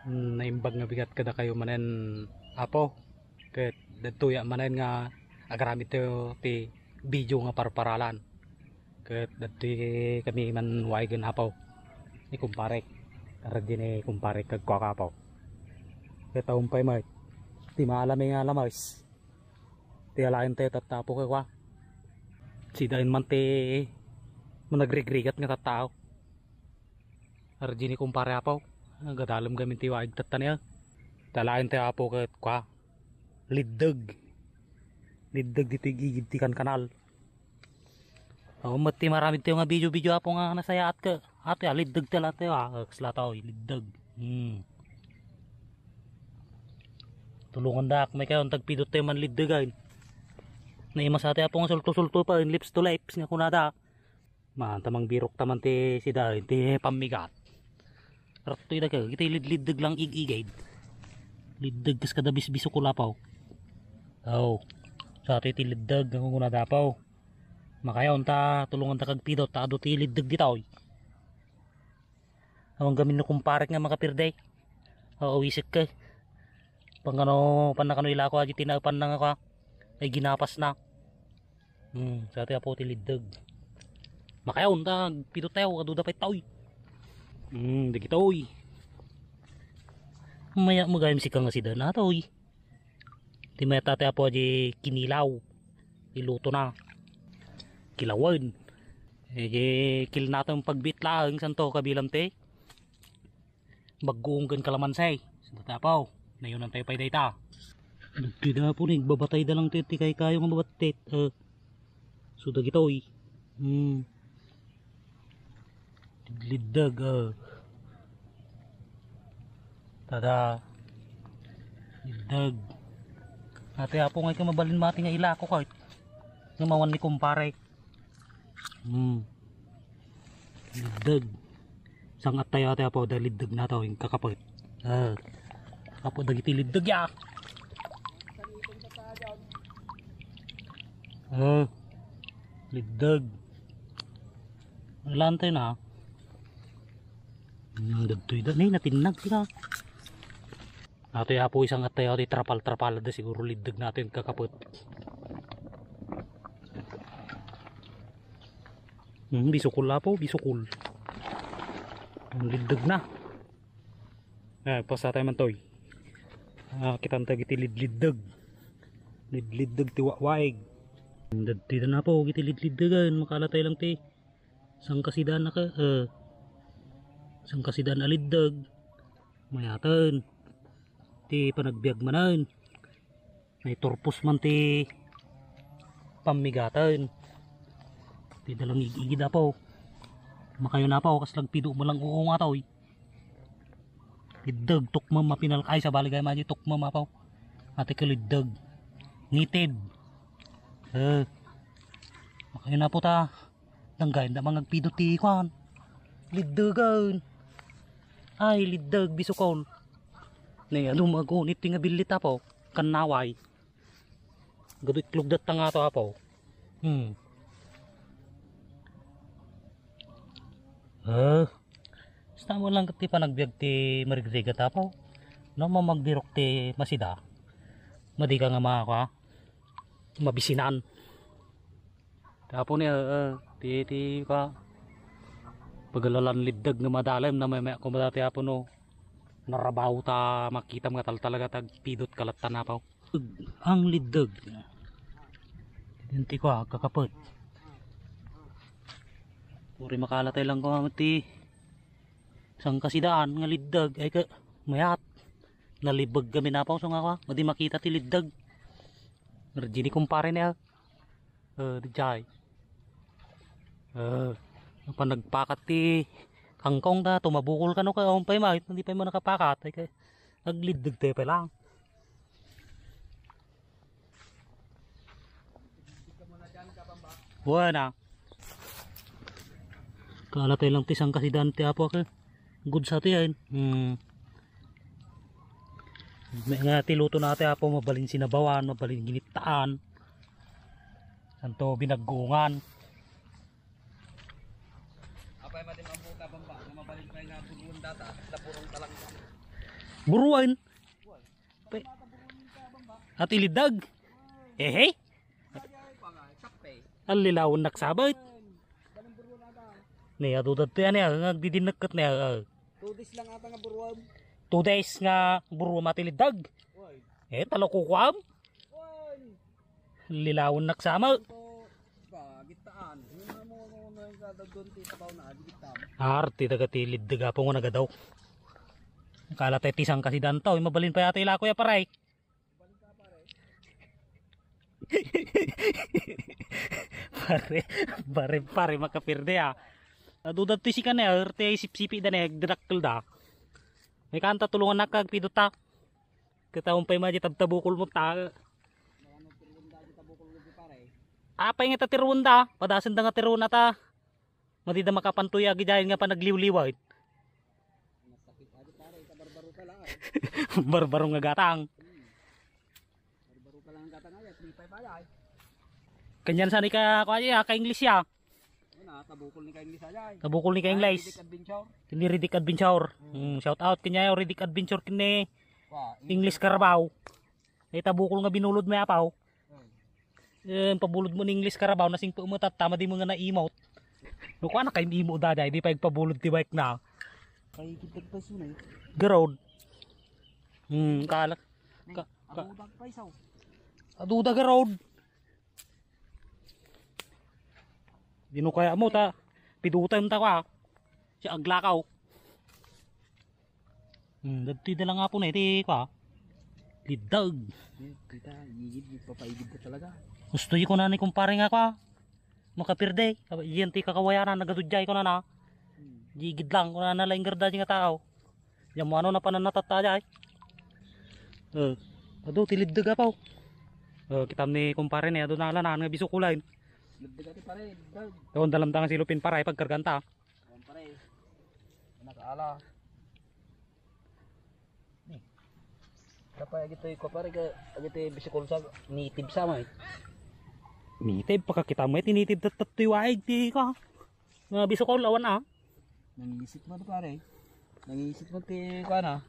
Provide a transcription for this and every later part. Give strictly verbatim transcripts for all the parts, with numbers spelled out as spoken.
Naimbag nga bigat kadakayo manen, Apo. Ket dagitoy manen nga agaramidtayo ti video nga parparalan. Ket dagitoy kami man wayagen, Apo. Ni kumparek. Radi ni kumparek kagkuak, Apo. Ket awan pay met ti maalam nga lames. Ti alaentayo tatta, Apo, kua. Sidaen man ti managrigrigat nga tattao. Radi ni kumpare, Apo. Agadalem gamin ti waig tatta ni, ah. Ti alaentayo, Apo, ket kua. Liddeg. Liddeg ditoy igid ti kankanal. Awan met ti maaramidtayo nga video-video, Apo, nga nasayaat ket. Ato ya, liddeg ti alaentayo, ah. Kasla tayo, liddeg. Hmm. Tulongandak, may kayo, tagpidot tayo man liddeg, ay. Naimas ati, Apo, nga sulto-sulto pa, in lips to lips, nga kunada. Man, ta mangbirok ta man ti sida, ti pammigat. Rattoy da ka, iti lidliddeg lang ig-igid. Liddeg kas kada bisbisukol, Apo. Oh. Sa ati ti liddeg, nga kunada, Apo. Makayaw ta, tulongan ta kagpidot, ta adu ti liddeg ditoy. Awan gamin no kumparek nga makapirde. Oo, wisik ka. Pangkano, pannakano ilako, adi tinaepan na nga ka. Ay, ginapas na. Hmm, sa ati, Apo, ti liddeg. Makayaw ta, pidot tayo, adu da pay taoy. Hmm, dagitoy. Maya, magayam si kang asidan, atoy. Ti mayat ati, Apo, di kinilaw. Iluto na. Kilawen. Eh, di kilnateng pagbiit laeng, santo, kabilang ti baggoong ken kalamansi. Santo, Apo. Nayunan tayo pay dayta. Dagiti da, Apo, ni, babatay da lang ti, ti kaykayo nga mabattit. Eh, so, dagitoy. Hmm. Liddeg, ah. Tada. Liddeg. Ate, Apo, ngay ka mabalin mati nga ilako, kahit nga mawan ni kumpare. Hmm. Liddeg. Sangat tayo, ate, Apo, da liddeg na to, yung kakapit. Ah. Kakapit dagiti liddeg, ya. Ah. Liddeg. Lantay na. Hmm, dagtoy da. Nay, natinnag sila. Atoy, Apo, isang atay, atoy, trapal-trapal da siguro liddeg natin kakapit. Hmm, bisukol, Apo, bisukol. Ang liddeg na. Ah, pasa tayo man, toy. Ah, kitanta iti lidliddeg. Lidliddeg ti wawaig. Dagtoy da na, Apo, iti lidliddegan. Makalatay lang ti sangkasidan na ka, eh, sangkasidan a liddeg. Mayaten. Ti panagbiag manen. Naiturpos man ti pammigaten. Ti dalang igigid, Apo. Makayo na, Apo, kas lagpido mo lang uunga, toy. Liddeg, tukmem, mapinal kay sa baligay maji tukmem, Apo. Ate ka liddeg. Nitid. Eh. Makayo na, Apo, ta. Danggayen da mangagpidot ti kuan. Liddegan. Ay, liddeg, bisukol. Ne, adu, magunit ti nga billit, Apo. Kannaway. Gadu iklog datta nga to, Apo. Hmm. Eh. Basta mo lang ti panagbiag ti marigrigat, Apo. No, mamagbirok ti masida. Madi ka nga mga, kua, mabisinan. Ti Apo ni, eh, eh, ti, ti, ka, pagalalan liddeg nga madalem, na may, may, kumada ti Apo no, narabaw ta makitam nga taltalaga tagpidot kalattan, Apo. Ang liddeg. Denti ko, ah, kakapet. Puri makalatay lang ko, ah, ti sangkasidaan nga liddeg, ay ka, mayat. Nalibeg kami na pa, so nga, ah, madi makita ti liddeg. Rajini kumpare niya. Eh, di jay. Eh, panagpakat ti kangkong da, tumabukol kano ka, awan pay ma, hindi pay mo nakapakat, ay kay, nagliddeg tayo pa lang. Buwan na. Kalatay lang ti sangkasidan ti Apo, ke. Good sa ti, ay. Hmm. May nga ti luto na ti Apo, mabalin sinabawan, mabalin ginitaan. Santo binaggungan. Apay, madi mambuka, bamba, nga mabalin pay nga burong data, lapurong talangga. Buruan. Pe-, at ilidag. Ehe. Allilawan naksabet. Ni, adu dadto yan, eh, ang agdidinnekket ni, ah. Two days lang ata nga buruam. Two days nga buruam at ilidag. Oy. Eh, talo kukuam. Oy. Lilawan naksama. Ito, ba, gitaan. Yung mga mo, mo, mo, yung kada doon, ti, tabaw na, adi gitaan. Arte, daga ti ilidag, apo nga nagadaw. Kala tayo tisang kasi danto. Yung mabalin pa yata ila, kuya, paray. Pare, pare, pare, makapirde, ah. Aduda to si kanay, arte sipsipi da ne, agdadakkel da. May kanta tulungan na kag pidot ta. Kita umpay ma di tabtabukol mo ta. Apay nga ta tiruon da, padasen da nga tiruon ata. Madi da makapantuya gidayen nga panagliwliwat. Masakit adi pare, ka barbaro ka lang. Barbaro nga gatang. Barbaro ka lang ang gatang ay, three five ay. Kanyan sa ni ka, kuya, ka English ya. Una, tabukol ni ka English ay. Tabukol ni ka English. Riddick Adventure. Kini Riddick Adventure. Hmm, shout out kanya, Riddick Adventure kini. English Carabao. Ay tabukol nga binulod may apaw. Eh, pabulod mo ni English Carabao, nasingko mo tatta, madi mo nga naimot. No, kuha na kayo imo, daday, di pa igpabulod ti bike na. Kay kitag pa sunay. Garod. Hmm, kala. Ka, ka, aduda pa isaw. Aduda garod. Dino kaya mo ta, pidutan ta ka. Si aglakaw. Hmm, dagtoy da lang apo na iti, kwa. Lidag. Eh, kita, igid, magpapaigid ka talaga. Gusto ko na ni kumpare nga, kwa. Makapirde. Yan ti kakawayanan, nagadudjay ko na na. Hmm. Igid lang, kuna na lang garda nga tao. Yan mo ano na pananatata, jay. Eh, adu, ti lidag apaw. Eh, kitam ni kumpare ni, adu na ala na, nga bisukulain. Lidag ati pare, lidag. Tawon dalam tangan si Lupin para, ipagkarganta. Ayan, pare. Anak ala. Ni. Dapat agito ko pare ka agito bisikol sa native sa may. Native pakakita mo ti native tattattoy waig ti ka. Nga bisukol awan a. Nangisip mo to pare. Nangisip mo ti kuan a.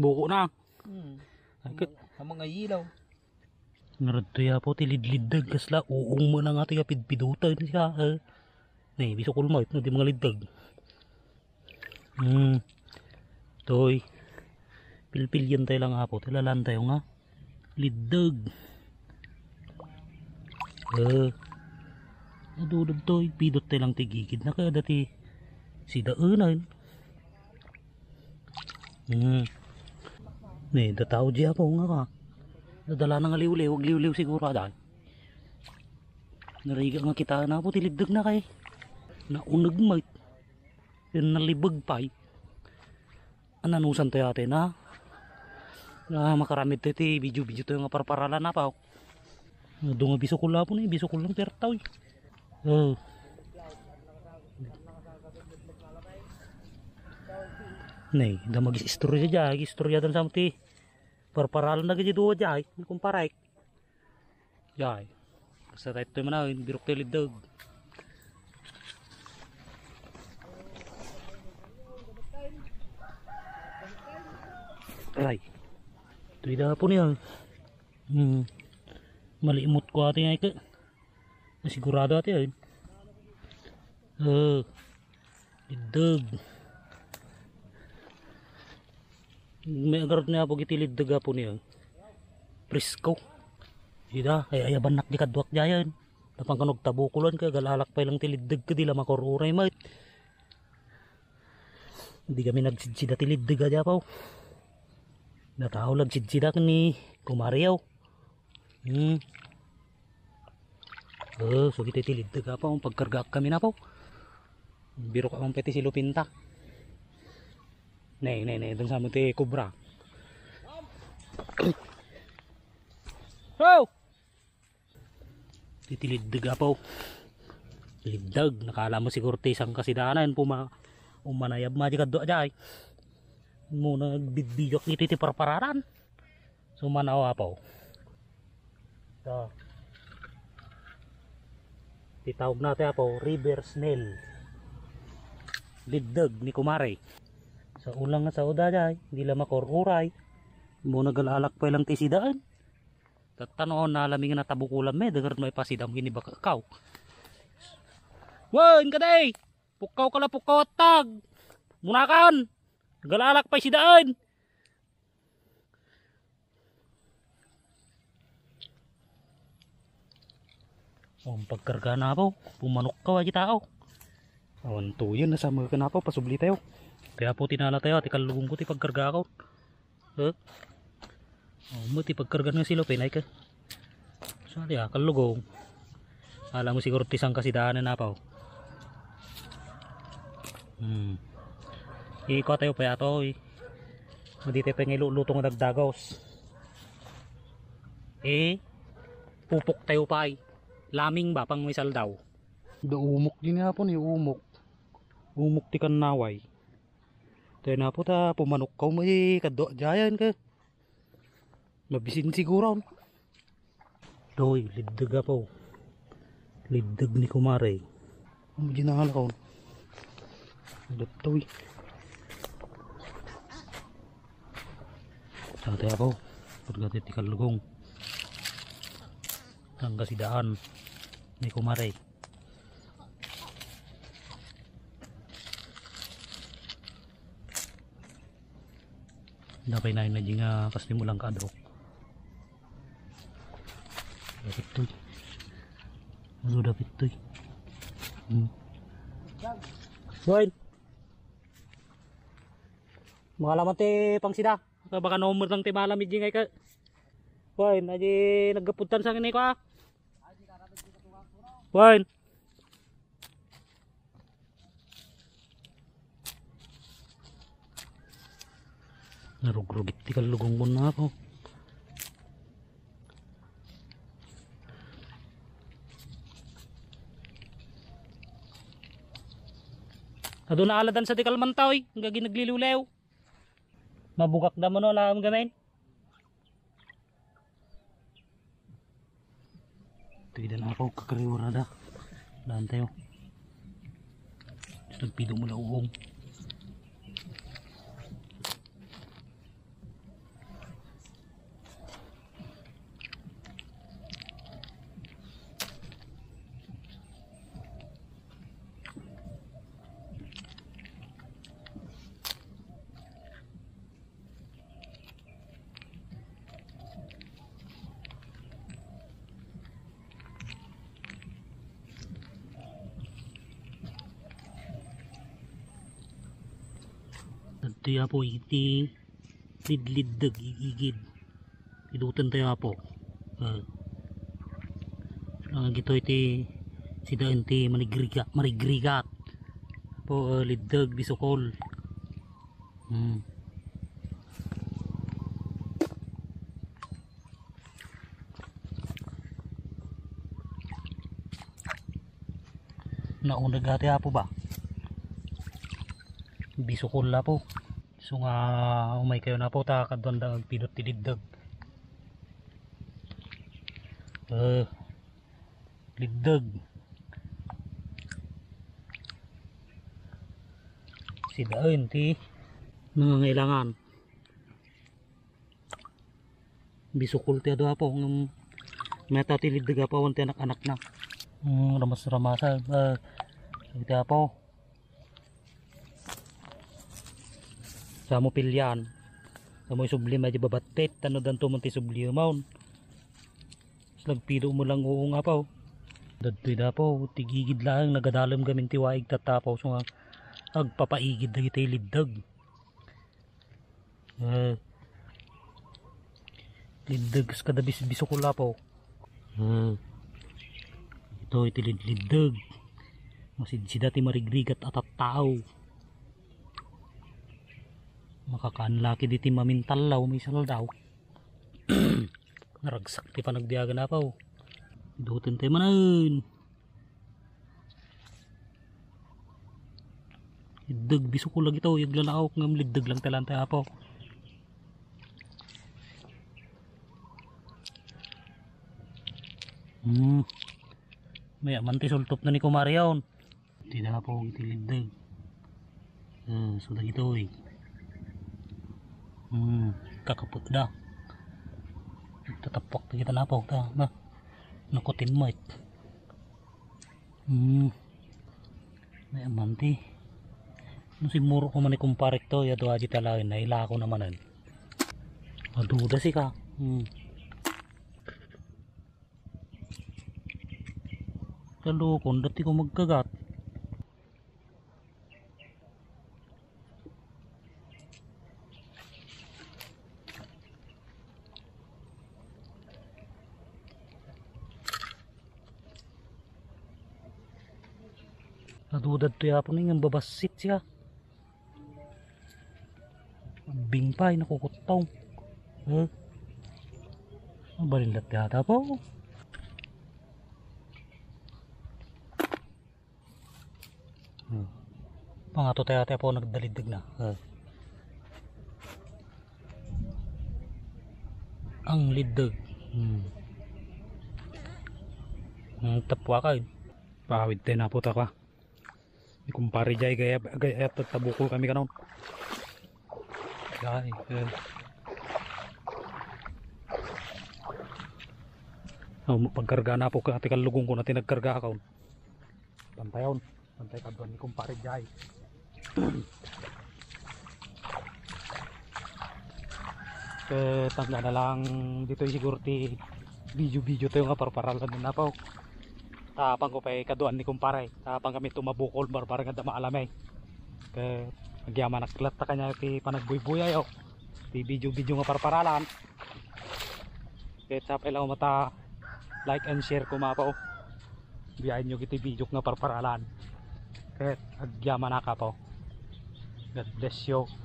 Buko na. Hmm. Ay, ket- Ang mga ilaw. Naradto ya po ti lidliddeg kasla uong mo na nga ti kapidpidutan siya. Eh. Nay, bisukol mo, no, di mga liddeg. Hmm. Toy. Pilpilyan tayo lang apo. Tilalan tayo nga. Liddeg. Eh. Adudod toy. Pidot tayo lang ti gigid na kaya dati si daenan. Hmm. Ne, datao di ako nga ka. Nadala na nga liwliw, agliwliw siguro adan. Nariga nga kita na po, tiliddeg na kay. Nauneg met. Yan nalibeg pay. Ananusan tayo ate na. Na makaramid tayo ti video-video tayo nga parparalan na pa. Adu nga bisukol apo ni, bisukol lang pertaw, eh. Oh. Nay, da mag-istorya diay, istorya dan sa ti. Parparalan na gidi duwa diay, kumparek. Diay. Sa tayo man, birok tayo liddeg. Aray. Ito yung dapo niya. Hmm. Malimot ko ate nga ika. Sigurado ate ay. Oh. Idog. May agarot niya po giti liddeg apo niya. Presko. Ida, ay ayaban nak di kaduak diayan. Napang kanog tabukulan ka, galalak pa ilang ti liddeg ka, di la makururay met. Di kami nagsidsida ti liddeg a diapaw. Natao nagsidsida ni kumariyaw. Hmm. Oh, so kita ti liddeg apaw, pagkargaak kami na po. Biro ka pang peti si Lupinta. Nay, nay, nay, dun sa mo ti kubra. Oh! Ti, ti liddeg apaw. Liddeg, nakala mo siguro ti sangkasidanan, puma-, umanayab ma di kadua diay. Mo nagbidbidok iti ti parpararan. Sumanaw apaw. Ito. Ti tawag na ti apaw, river snail. Liddeg ni kumare. Ulang nga sao dayay, di la makur-uray. Mo nagalalak pay lang ti sidaen. Tattano, nalami nga natabukolan met, dangar may pasidam kini baka kaw. Wen, kadi! Pukkaw ka la, pukkaw attag! Munakan! Nagalalak pay sidaen! Awan pagkarga na apo, pumanok ka, wagi tao. Awan tuyen, nasamekan apo, pasubli tayo. Kaya po tinala tayo, ti kallugong ko, ti pagkarga ko. Huh? Oh, mo ti pagkargan nga silo, pinay ka. Sali, ah, kallugong. Alam mo siguro ti sangkasidanan na apo. Hmm. Iko tayo pa yato, eh. Mo di tayo pa nga iluluto nga dagdagos. Eh, pupok tayo pa, eh. Laming ba, pang may saldaw? Da umok din nga po ni umok. Umok ti kannaway. Tayo na po ta, pumanok ka mo, eh, kadwa, jayan ka. Mabisin siguro. Doy, liddeg apo. Liddeg ni kumare. Ang ginangal ko. Datoy. Dati apo. Pagkati ti kalugong. Ang kasidaan ni kumare. Dakay na yun na di nga kastim ulang kaadok. Dapit to. Ano dapit to? Hmm. Wine. Mga laman ti pangsida. Baka number lang ti malam iji ngay ka. Wine, aji naggaputan sa ngini ko, ah. Wine. Narugrugit ti kallugong ko na ako. Adu na aladan sa ti kalmantaw, eh. Ang gagi nagliliwlew. Mabugak da mo no, alam gamin. Tignan ako, kakariwara da. Daan tayo. Nagpido mo lauhong. Adtoy apo iti lidliddeg igigid. Iduten tayo apo. Eh. Ang gitoy ti sidaen ti manigriga-, marigrigat. Apo, eh, liddeg, bisukol. Hmm. Nauneg ati apo ba? Bisukol apo. So nga umay kayo na po ta kaduan da agpidot ti liddeg. Eh, liddeg. Sidaen ti nangangailangan. Bisukol ti adu apo, ngem mata ti liddeg apo, awan ti anak-anakna. Hmm, ramas-ramasa, ah, iti apo. Samo pilian. Samo isubli, medyo babatpet, tano danto man ti subli maon. Nagpido mo lang uong apo. Dadtoy da apo, ti gigid laeng nagadalem gamin ti waig tatta apo, so nga agpapaigid dagiti liddeg. Eh, liddeg kas kada bis-, bisukol apo. Eh, ito iti lidliddeg. Masidsida ti marigrigat a tattao. Makakaan laki diti mamintallaw, may saldaw. Naragsak ti panagbiagan apo. Iduten tayo manen. Liddeg, bisukol lagi to, yagla na awak ngem liddeg lang talan tayo apo. Hmm. May aman ti sultop na ni Kumari yaon. Ti na po iti liddeg. Eh, so dagitoy. Hmm, kakaput da. Tatapwak ta kita napaw ta, na. Nakutin mo it. Hmm. May amanti. No simmurot ko man ni kumparik to, ya dua di talawen, nailako naman. Aduda si ka. Hmm. Kalukon, dati ko magkagat. Nadudad to yapon nga babassit siya. Bingpay, nakukuttaw. Eh? Mabalin la't yata po. Hmm. Pangato tayo, tayo po nagdalideg na. Eh. Ang lideg. Hmm. Ang tapwa ka. Pawid tayo na po ta ka. Ni kumpare jay gaya, gaya, tabukol kami kanon. Jay, eh. Oh, pagkarga na po ka, ati kalugong ko na tinagkarga ka. Pantayon. Pantay kaduan ni kumpare jay. Ket tanda na lang ditoy siguro ti video-video tayo nga parparalan na po. Tapang ko pay kaduan ni kumpare. Tapang kami tumabukol barbareng adda maalamay. Ket agyaman aklat ta kanya ti panagbuybuyay, oh. Ti video-video nga parparalan. Ket sapay lang mata like and share ko mapo. Biyahen nyo iti video nga parparalan. Ket agyaman a kapo. God bless you.